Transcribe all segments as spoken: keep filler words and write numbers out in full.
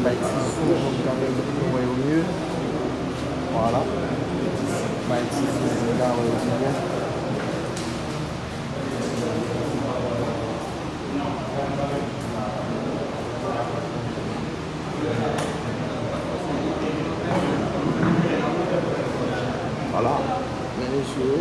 Bay ti zoom pou m ka pèmèt nou wè yo mye. Vwala. Bay ti zoom pou m ka wè yo pi byen. Vwala. Men mesye yo.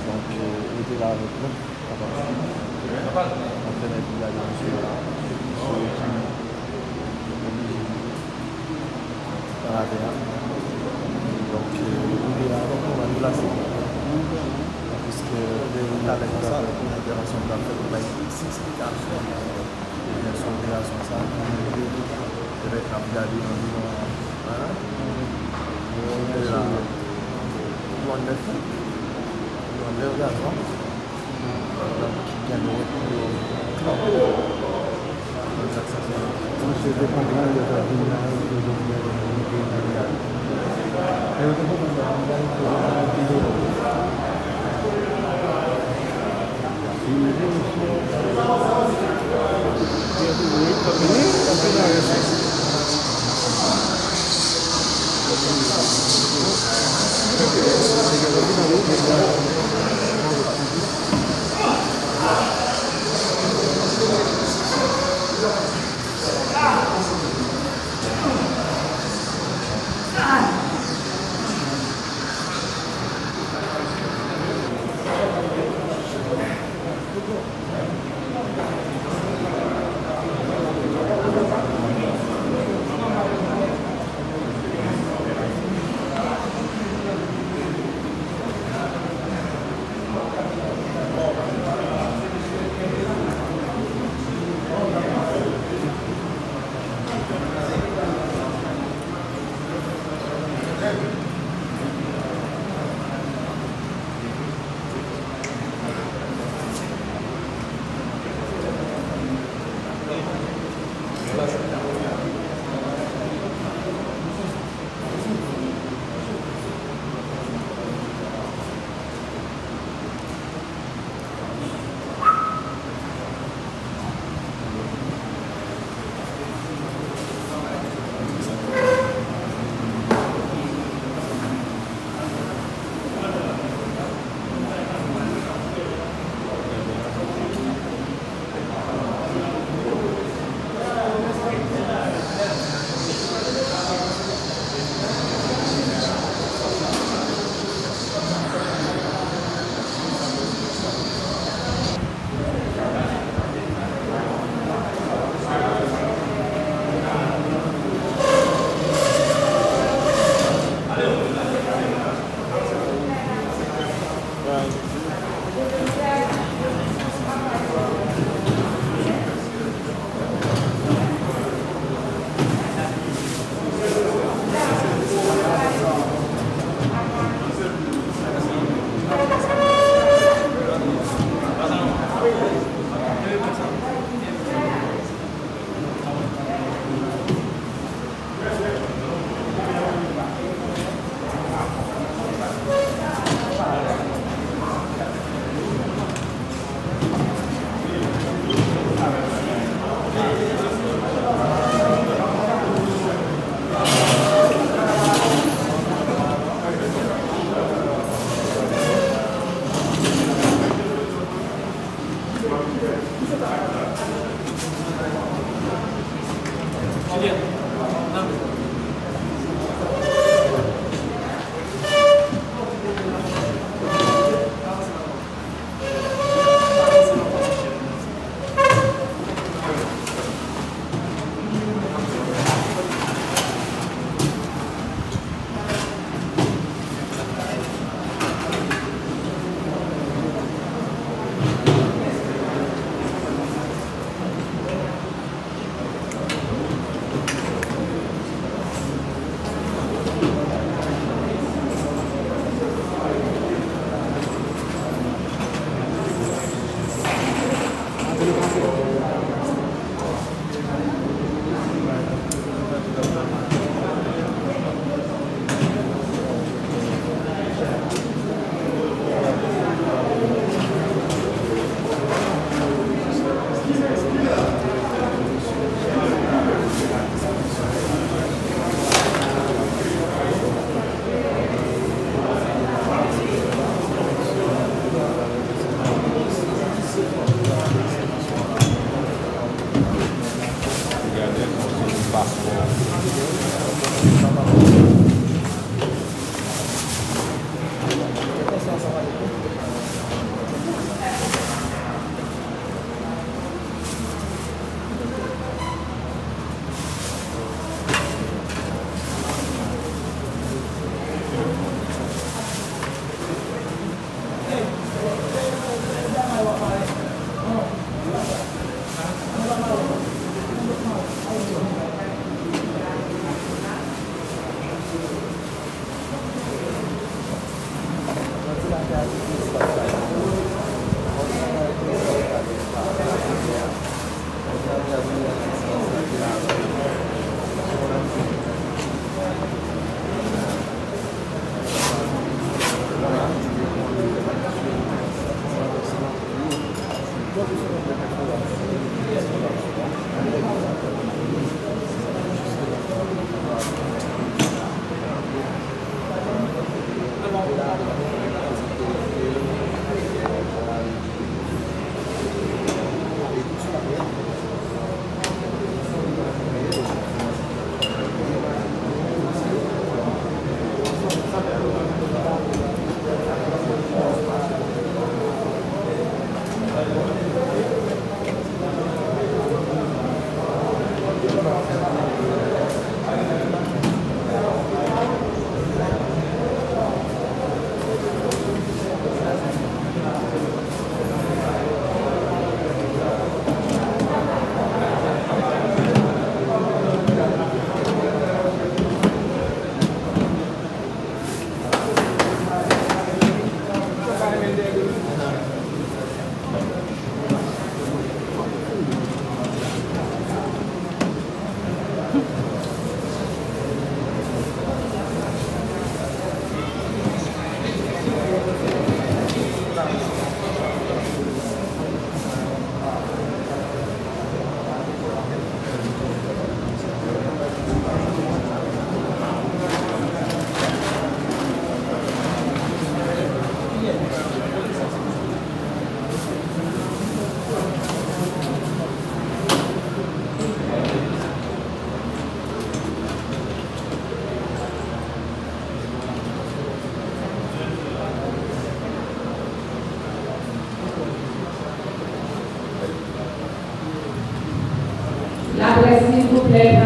Donk, rete la avèk nou. Kapab. Mwen fè nèg pou gade misye la. Misye ki oblije rive nan latè a. Donk, rive la, donk, nou va deplase. Piske lè rive talè konsa, yon entèvansyon m pral fè pou bay ti eksplikasyon. Ebyen, sou operasyon sa, nou rive, ebyen, n ap gade anviwon, hein? Rive la, yon nèf, yon nèf gazman. Donk, ki gen dwòt pou yo kanpe. Mwen te konprann yo t ap vin la, yo te vin la, yo te vin la. E yo te konprann yo t ap vin la, yo te vin la, yo te vin la.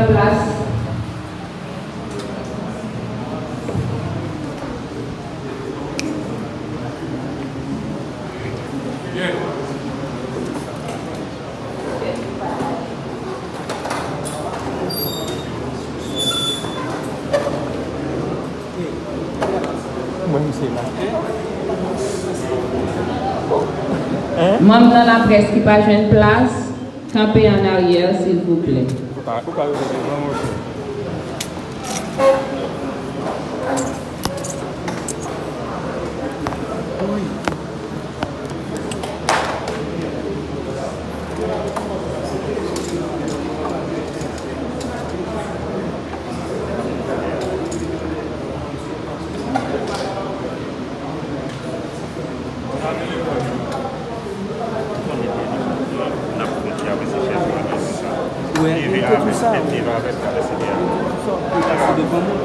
Plas. Mwen, misye la. Hein? Manm nan laprès ki pa jwenn plas, kanpe an aryè, silvouplè. Ou ka, ou ka rive devan, monchè. Wè, li te tou sa. Sa, li pase devan mwen.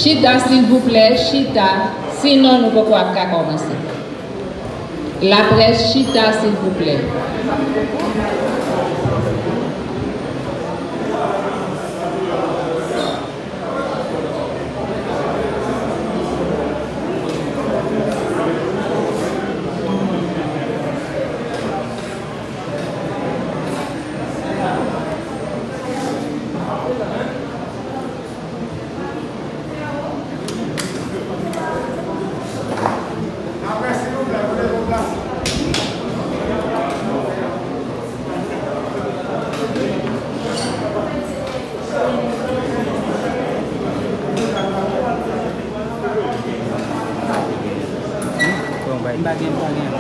Chita, silvouplè, chita. Sinon, nou poko ap ka kòmanse. Laprès, chita, silvouplè. M pa gen, m pa gen.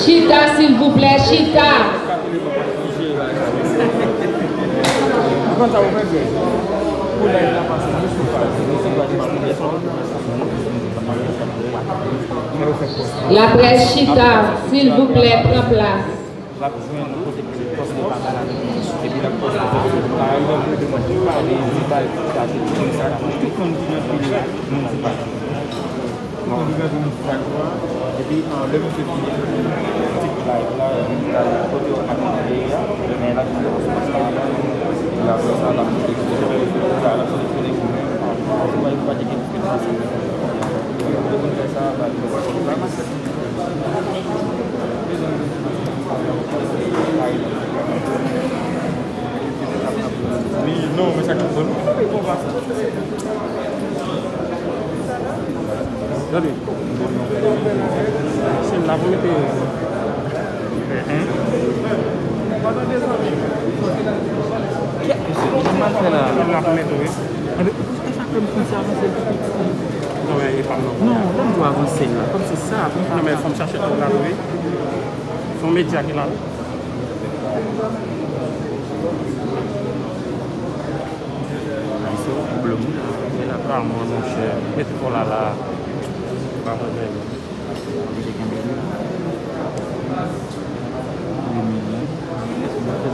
Chita, silvouplè, chita! Laprès, chita, silvouplè, pran plas. L ap jwenn kote pou li pòs li pa ba l ankò. Epi l ap pòs li, pa egzanp, yo te mande, pale, di, pale, sa, se tout moun sa, tout moun ki nan fil la, moun di pa. Tout moun ki nan fil la, epi, ah, lè misye fini, ti live la, li pral kote yo ap mande a, men l ap di, pòs pa la, epi apre sa, l ap seleksyone, l ap seleksyone pou mwen, ah, se pa, se pa te gen diskriminasyon. Yo konn fè sa, ba, yo pa konn sa. Mwen, Gade. Sèl la pou mete. Hein? Kèt mesye, ki mal fè la? Sèl la pou mete, wi. Enben, e sa k fè m konn se avanse l tou piti. Non, men e pa m non. Non, lè m di w avanse l la, kòm se sa, pou m pa. Non, men fò m chache tou la, wi. Se yon medya ki la, wi. Ay, se yon pwoblèm, wi. Men la pa mwen, monchè. Mete kò la la. Pa mwen menm. Oblije kenbe li. Wi, men, men. Lè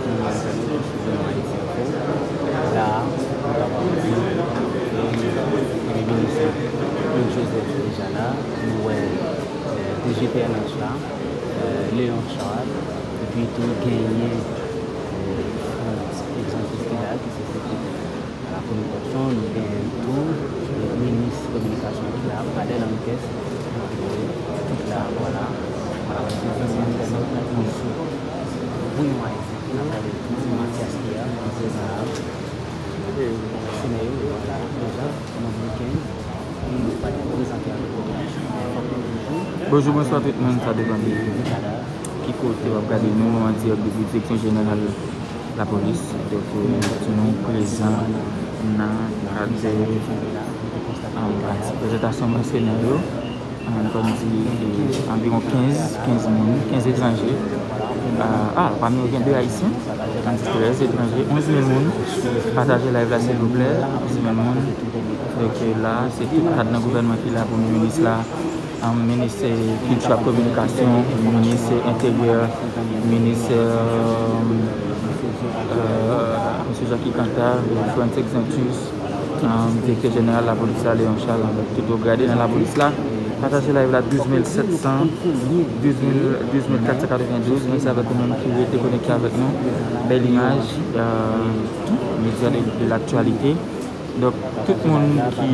jounal Ayiti Enfo, la, nou kapab di, e, Premye Minis Claude Joseph deja la, nou wè, e, D G P N H la, e, Léon Charles, epi tou genyen, e, Frantz Exantus ki la, ki se sekretè a la kominikasyon, nou genyen tou, e, minis kominikasyon ki la, Pradel Henriquez, ki tout la, vwala. Vwala, nou gen yon entènòt ki sou Bouyon Ayisyen, ki n ap gade tou, Mathias Pierre, ki prezan la. Senè yo, vwala, deja, nan Bouyon Ayisyen, ki pa t prezante avèk nou. Fòk nou toujou. Bonjou, bonswa tout moun, sa depann de ki kote w ap gade nou, an dirèk depi Direksyon Jeneral Lapolis. Donk, e, nou prezan nan kad, e, an, prezantasyon mèsenè yo. An, kòm di, e, anviwon kenz, kenz moun, kenz etranje. A, a, pami yo gen de Ayisyen, an di trèz etranje, onz mil moun. Pataje live la, silvouplè, onz mil moun. Donk, e, la, se tout kad nan gouvènman ki la, Premye Minis la, um, minis, e, kilti ak kominikasyon, minis, e, enteryè, minis, e, e, mesye Jacky Canta, Frantz Exantus, um, direktè jeneral lapolis la, Léon Charles, avèk tout wo grade nan lapolis la. Pataje live la, douz mil sèt san, douz mil, douz mil kat san katrevendouz, mèsi avèk ou menm ki rete konekte avèk nou. Bèl imaj, e, medya de, de laktyalite. Donk, tout moun ki,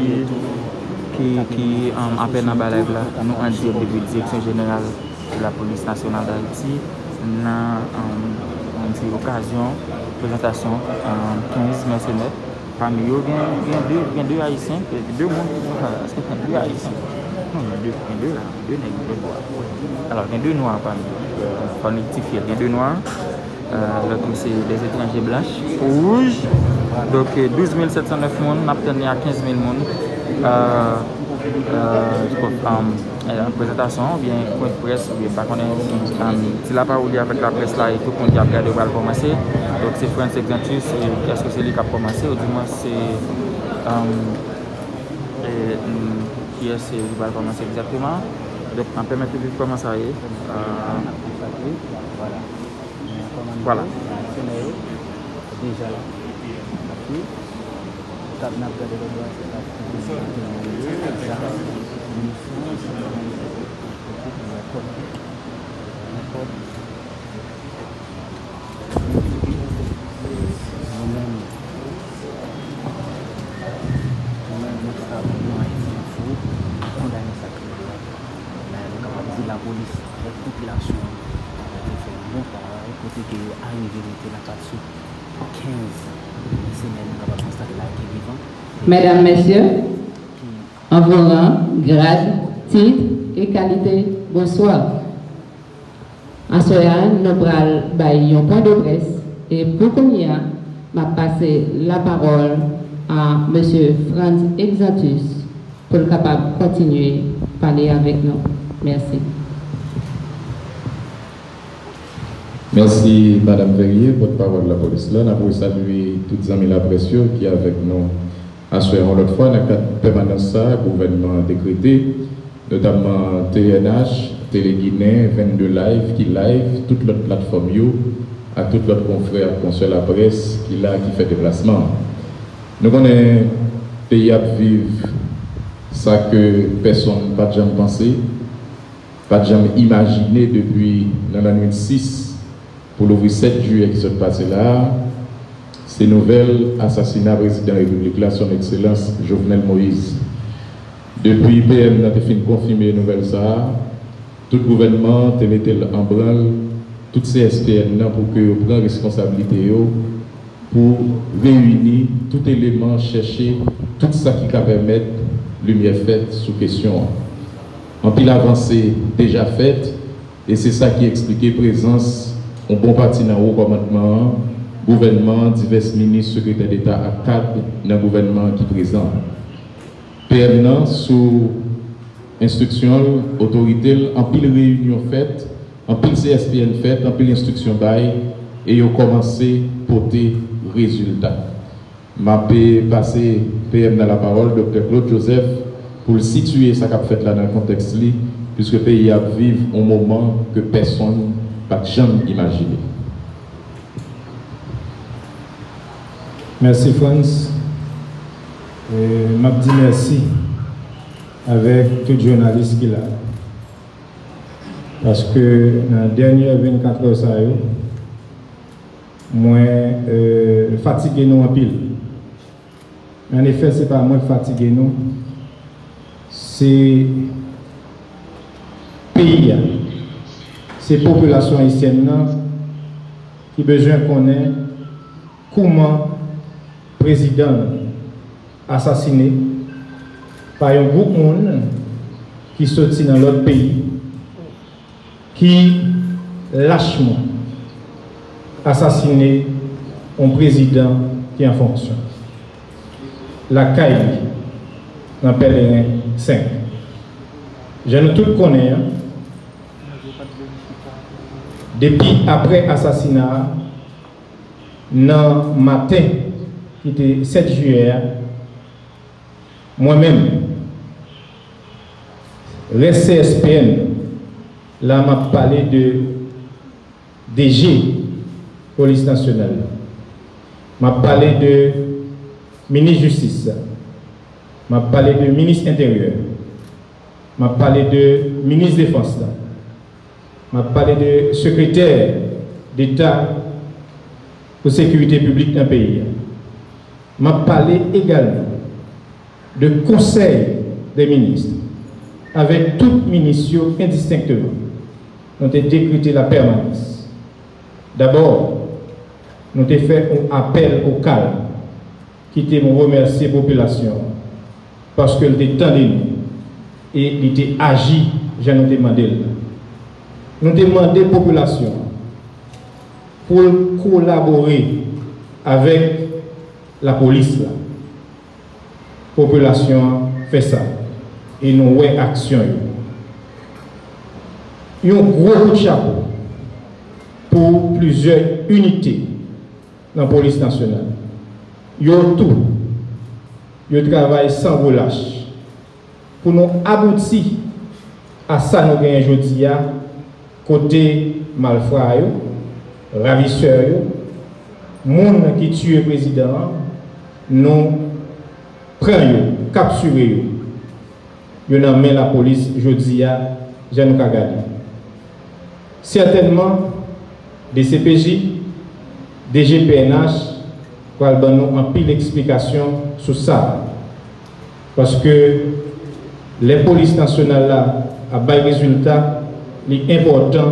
ki, ki, um, apèn anba live la, nou an dirèk depi Direksyon Jeneral de la Police Nationale d'Haïti, nan, um, yon ti okazyon prezantasyon, um, kenz mèsenè. Pami yo, gen, gen de, gen de Ayisyen, de moun ki, èske gen de Ayisyen? Non, gen de, gen de la, de nèg ki bò a. Alò, gen de nwa pami yo. Fò n rektifye l. Gen de nwa. Euh, lòt yo se des étrangers blanches, wouj. Donk, euh, douz mil sèt san nèf moun, n ap tann li a kenz mil moun. Euh, euh, euh, prezantasyon, oubyen pwen de près, oubyen pa konnen, euh, ti lapawòl li avèk laprès la, e tout moun ki ap gade yo pral kòmanse. Donk, se Frantz Exantus, e èske se li k ap kòmanse, oudimwen se, euh, e, mm, kiyès se li pral kòmanse egzakteman. Donk, n ap pèmèt yo viv kòman sa ye. Euh, Vwala. Vwala. Deja la. Ap swiv. Etap n ap gade lòt bò a, se etap. Nou menm, nou menm, nou kapab, nou Ayisyen, fou, nou kondane sa k rive a. Men nou kapab di lapolis avèk popilasyon an te fè yon bon travay kote ke yo arive mete lapat sou kenz mèsenè nou kapab konstate la ki vivan. Mesdames, Messieurs, en vos rangs, grades, titres et qualités, bonsoir. Aswè a, nou pral bay yon pwen de près, e pou kounye a, m ap pase lapawòl a mesye Frantz Exantus pou l kapab kontinye pale avèk nou. Mèsi. Mèsi, Madanm Verrier, pòtpawòl lapolis la. N ap resalye tout zanmi laprès yo ki avèk nou aswè a yon lòt fwa nan kad pèmanans sa a gouvènman an dekrete, notamman T N H, Télé Ginen, vennde Live ki live, tout lòt platfòm yo, ak tout lòt konfrè ak konsè laprès ki la, ki fè deplasman an. Nou konnen peyi ap viv sa ke pèsonn pa t janm panse, pa t janm imajine depi nan lannwit sis pou louvri sèt jiyè ki sot pase la a, se nouvèl asasina prezidan repiblik la, Son Ekselans Jovenel Moïse. Depi P M nan te fin konfime nouvèl sa a, tout gouvènman an te mete l an branl, tout C S P N nan pou ke yo pran responsablite yo pou reyini tout eleman, chèche tout sa ki ka pèmèt limyè fèt sou kesyon an. Anpil avanse deja fèt, e se sa ki eksplike prezans yon bon pati nan wo kòmandman an, gouvènman an, divès minis, sekretè deta ak kad nan gouvènman an ki prezan. P M nan, sou enstriksyon l, otorite l, anpil reyinyon fèt, anpil C S P N fèt, anpil enstriksyon bay, e yo kòmanse pote rezilta. M ap pase P M nan lapawòl, Doktè Claude Joseph, pou l sitiye sa k ap fèt la nan kontèks li, piske peyi a ap viv yon moman ke pèsonn pa t janm imajine. Mèsi Frantz. E m ap di mèsi avèk tout jounalis ki la. Paske nan dènye vennkat è sa yo, mwen e, fatige nou anpil. Annefè, se pa mwen k fatige nou, se peyi a, se popilasyon ayisyèn nan ki bezwen konnen kouman prezidan l asasine pa yon gwoup moun ki soti nan lòt peyi, ki lachman asasine yon prezidan ki an fonksyon lakay li nan Pèleren senk. Jan nou tout konnen an, depi apre asasina a, nan maten ki te sèt jiyè a, mwen menm, rès C S P N, la m ap pale de D G Polis Nasyonal la, m ap pale de minis jistis la, m ap pale de minis enteryè, m ap pale de minis defans la, m ap pale de sekretè deta pou sekirite piblik nan peyi a. M ap pale egalman de konsèy dè minis avèk tout minis yo endistenkteman. Nou te dekrete lapèmanans. Dabò, nou te fè yon apèl o kalm. Kite m remèsye popilasyon an paske l te tande nou e li te aji jan nou te mande l la. Nou te mande popilasyon an pou l kolabore avèk lapolis la. Popilasyon an fè sa e nou wè aksyon yo. Yon gwo kout chapo pou plizyè inite nan Polis Nasyonal. Yo tou, yo travay san relach pou nou abouti a sa nou genyen jodi a, kote malfra yo, ravisè yo, moun ki tiye prezidan an, nou pran yo, kaptire yo. Yo nan men lapolis jodi a, jan nou ka gade. Sètènman, D C P J, D G P N H pral ban nou anpil eksplikasyon sou sa. Paske lè polis nasyonal la ap bay rezilta, li enpòtan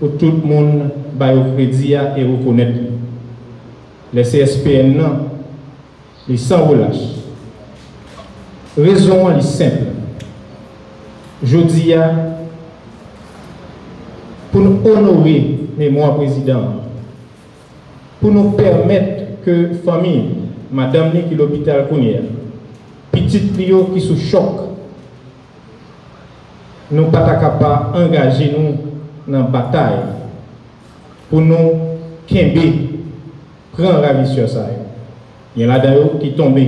pou tout moun ba yo kredi a e rekonèt li. Lè C S P N nan, li san relach. Rezon an, li senp. Jodi a, pou n onore memwa prezidan an, pou nou pèmèt ke fanmi madanm li ki lopital kounye a, pitit li yo ki sou chòk, nou pa ta ka pa angaje nou nan batay pou nou kenbe, pran ravisè sa yo. Gen ladan yo ki tonbe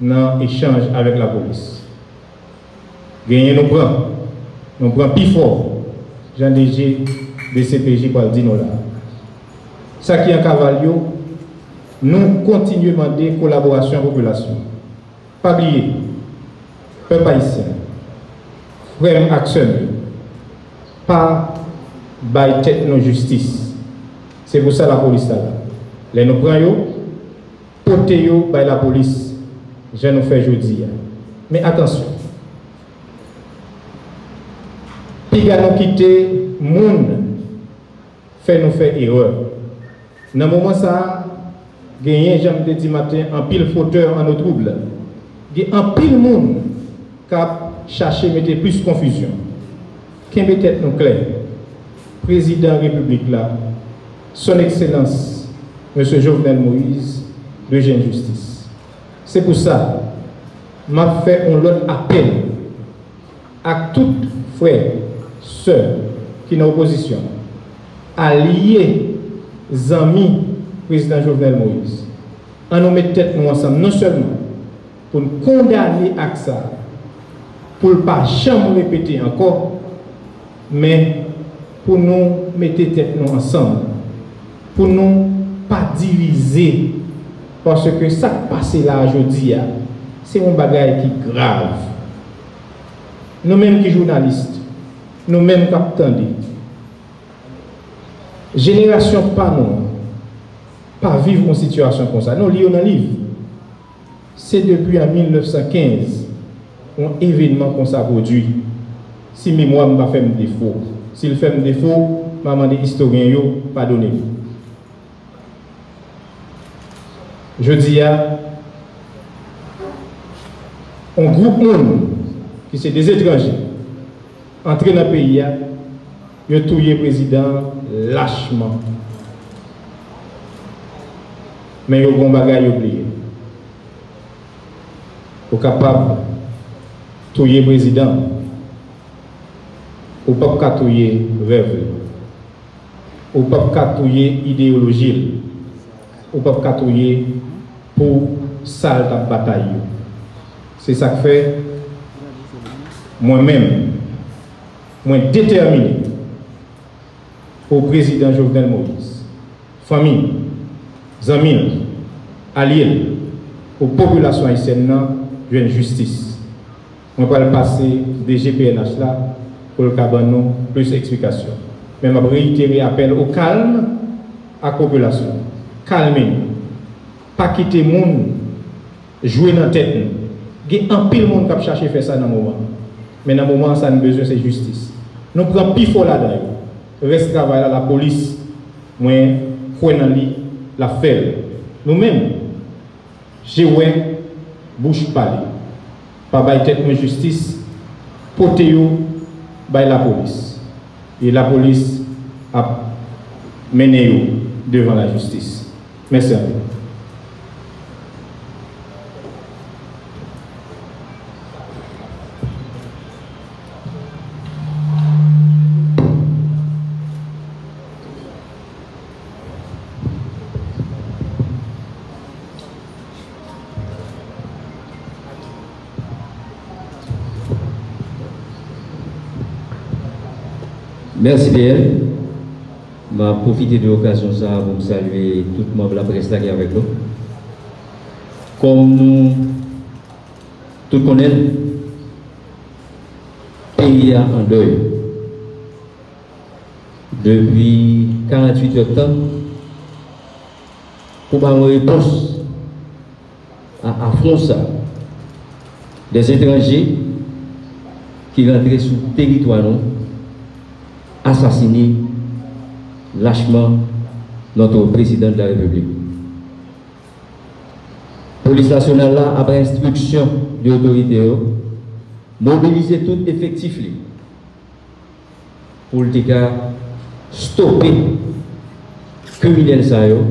nan echanj avèk lapolis. Genyen nou pran, nou pran pi fò, jan D G D C P J pral di nou la. Sa ki an kaval yo, nou kontinye mande kolaborasyon popilasyon. Pa bliye, pèp ayisyen, frè m ak sè m yo, pa bay tèt nou jistis. Se pou sa lapolis la la. Lè nou pran yo, pote yo bay lapolis, jan nou fè jodi a. Men atansyon, piga nou kite moun fè nou fè erè. Nan moman sa a, genyen, jan m te di maten, anpil fotè an nou twoub. Gen anpil moun k ap chache mete plis konfizyon. Kenbe tèt nou klè. Prezidan Repiblik la, Son Ekselans Mesye Jovenel Moïse, dwe jwenn jistis. Se pou sa, m ap fè yon lòt apèl ak tout frè, sè ki nan opozisyon, alye, zanmi Prezidan Jovenel Moïse. An nou met tèt nou ansanm, non sèlman pou n kondane ak sa, pou l pa janm repete ankò, men pou nou mete tèt nou ansanm, pou nou pa divize, paske sa k pase la a jodi a, se yon bagay ki grav. Nou menm ki jounalis, nou menm k ap tande, jenerasyon pa nou an pa viv yon sitiyasyon konsa. Nou li yo nan liv. Se depi an mil nèf san kenz yon evènman konsa pwodui. Si memwa m pa fè m defo, si l fè m defo, m a mande istoryen yo padone m. Jodi a, yon gwoup moun ki se de etranje antre nan peyi a, yo touye prezidan an lachman. Men yo gen yon bagay yo bliye. Ou kapab touye prezidan, ou p ap ka touye rèv li. Ou p ap ka touye ideyoloji l. Ou p ap ka touye pou sa l t ap batay yo. Se sa k fè, mwen menm, mwen detèmine pou Prezidan Jovenel Moïse, fanmi l, zanmi l, alye l, pou popilasyon ayisyèn nan jwenn jistis. Mwen pral pase D G P N H la pou l ka ban nou plis eksplikasyon. Men m ap reyitere apèl o kalm ak popilasyon. Kalme nou. Pa kite moun jwe nan tèt nou. Gen anpil moun k ap chache fè sa nan moman an. Men nan moman an, sa n bezwen, se jistis. Nou pran pi fò ladan yo. Rès travay la, lapolis, mwen kwè nan li, l ap fè l. Nou menm, je wè, bouch pale. Pa bay tèt nou jistis, pote yo bay lapolis. E lapolis ap mennen yo devan lajistis. Mèsi anpil. Mèsi, P N. M ap pwofite de okazyon sa a pou m salye tout manm laprès la ki avèk nou. Kòm nou tout konnen l, peyi a an dèy. Depi karanntuit èdtan, pou ba yon repons a afwon sa, dè etranje ki rantre sou teritwa nou, asasine lachman notre président de la République. Polis nasyonal la, apre enstriksyon de otorite yo, mobilize tout efektif li pou l te ka stope kriminèl sa yo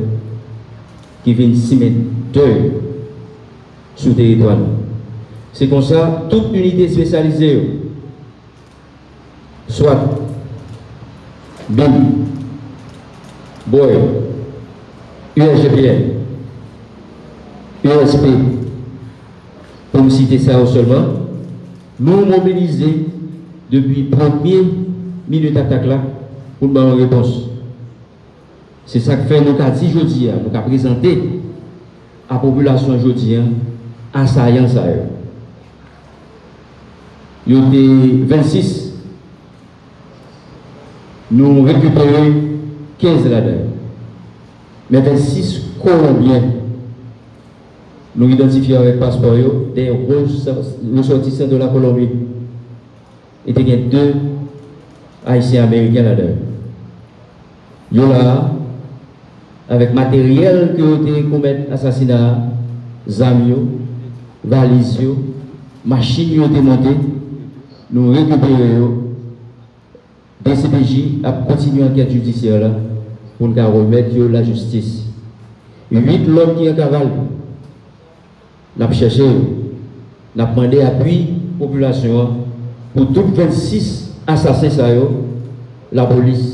ki vin simen dèy sou teritwa nou. Se konsa, tout inite espesyalize yo, swat, bim, bòy, U S G P N, U S P, pou m site sa yo sèlman, nou mobilize depi premye minit atak la pou n ba yon repons. Se sa k fè nou ka di jodi a, nou ka prezante a popilasyon jodi a, asayan sa yo. Yo te vennsis, nou rekipere kenz ladan yo. Men vennsis Kolonbyen, nou idantifye avèk paspò yo, de resò-, resòtisan de la Kolonbi. E te gen de Ayisyen Ameriken ladan yo. Yo la a, avèk materyèl ke yo te komèt asasina a, zam yo, valiz yo, machin yo te monte, nou rekipere yo. D C P J ap kontinye ankèt jidisyè la pou n ka remèt yo lajistis. Uit lòt ki an kaval, n ap chèche yo. N ap mande apui popilasyon an pou tout vennsis asasen sa yo, lapolis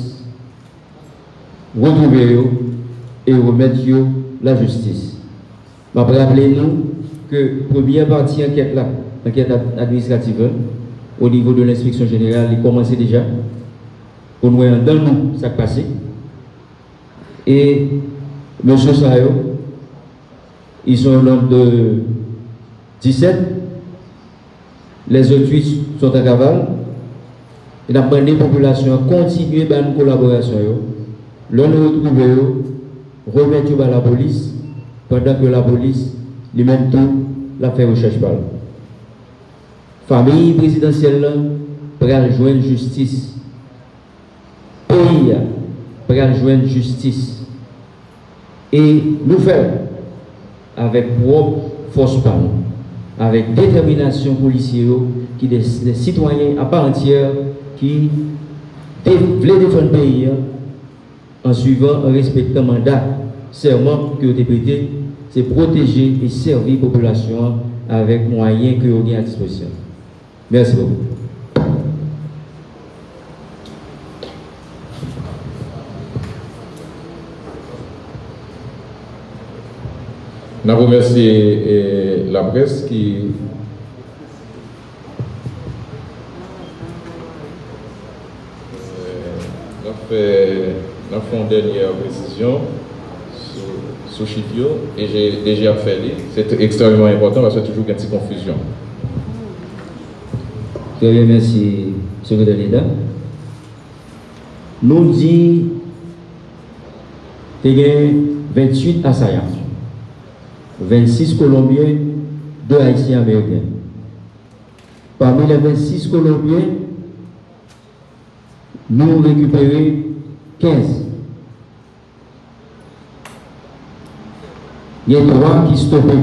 retwouve yo e remèt yo lajistis. M ap raple nou ke premyè pati ankèt la, ankèt ad-, administratif la, o nivo de lenspeksyon jeneral, li kòmanse deja, pou n wè anndan nou sa k pase. E mesye sa yo, ils sont au nombre de dix-sept. Les autres huit sont en cavale. E n ap mande popilasyon an kontinye ba nou kolaborasyon yo. Lè nou retwouve yo, remèt yo ba lapolis, pandan ke lapolis, li menm tou, l ap fè rechèch pa l. Fanmi prezidansyèl lan pral jwenn jistis. Peyi a pral jwenn jistis. E nou fè l avèk pwòp fòs pa nou, avèk detèminasyon polisye yo ki de, de sitwayen apa antyè ki de, vle defann peyi a an swivan, an respektan manda, sèman ke yo te prete, se pwoteje e sèvi popilasyon an avèk mwayen ke yo gen a dispozisyon. Mèsi bokou. N ap remèsye, eh, laprès ki, eh, n ap fè, n ap fè yon dènyè presizyon sou, sou chif yo. D G, D G ap fè li. Se t-, ekstrèmeman enpòtan paske toujou gen ti konfizyon. Trè byen, mèsi, Sekretè Deta. Nou di te gen venntuit asayan, vennsis Kolonbyen, de Ayisyen Ameriken. Pami lè vennsis Kolonbyen, nou rekipere kenz. Gen twa ki stope.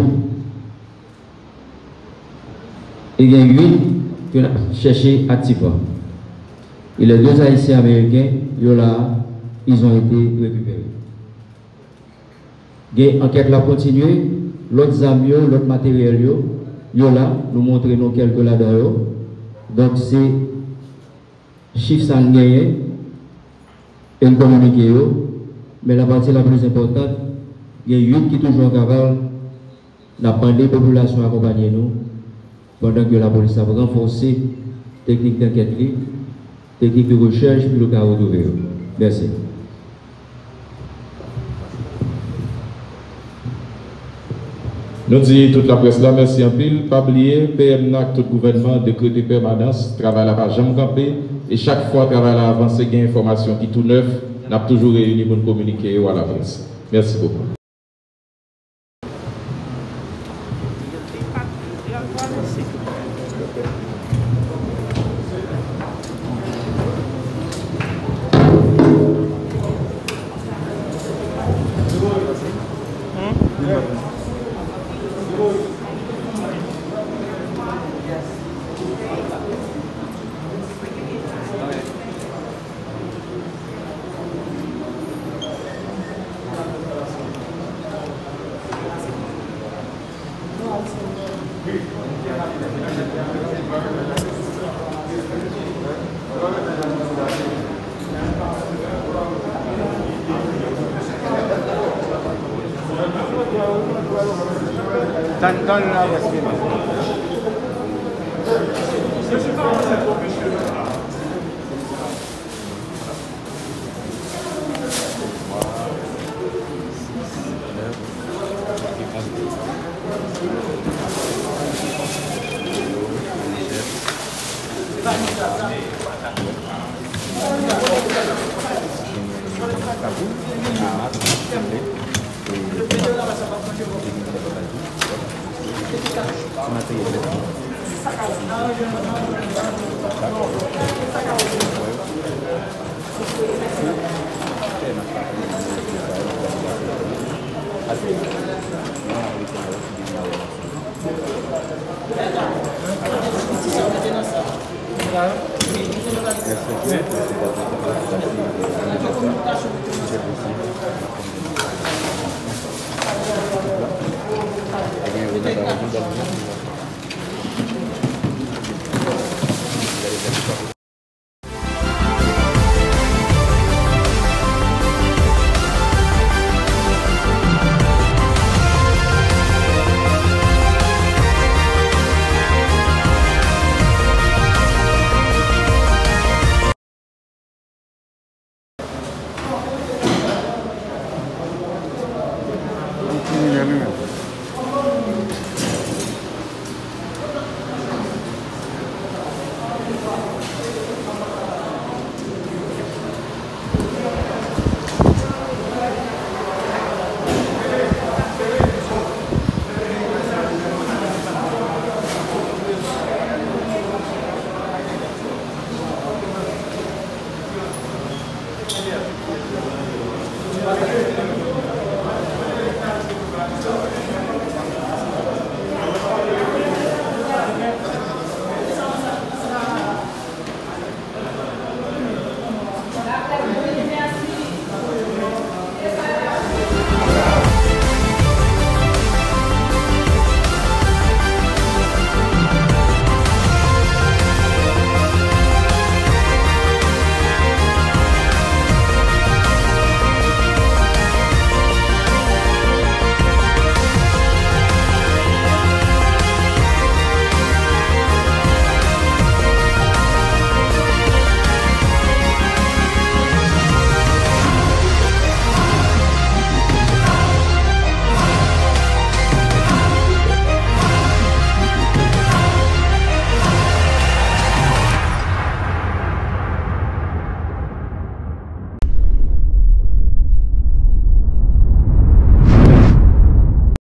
E gen uit ke n ap chèche aktivman. E les deux Haïtiens américains, yo la, ils ont été récupérés. Gen ankèt la kontinye, lòt zam yo, lòt materyèl yo, yo la, nou montre nou kèlke ladan yo. Donk, se chif sa n genyen, e n kominike yo, men la pati la plis enpòtan, gen uit ki toujou an kaval, n ap mande popilasyon akonpanye nou, pandan ke lapolis ap ranfòse teknik dankèt li, teknik de rechèch, pou yo ka retwouve yo. Mèsi. Nou di tout laprès la mèsi anpil. Pa bliye, P M nan ak tout gouvènman dekrete pèmanans. Travay la pa janm kanpe. E chak fwa travay la avanse, gen enfòmasyon ki tou nèf, n ap toujou reyini pou n kominike yo a laprès. Mèsi bokou. Tann, tann la, paske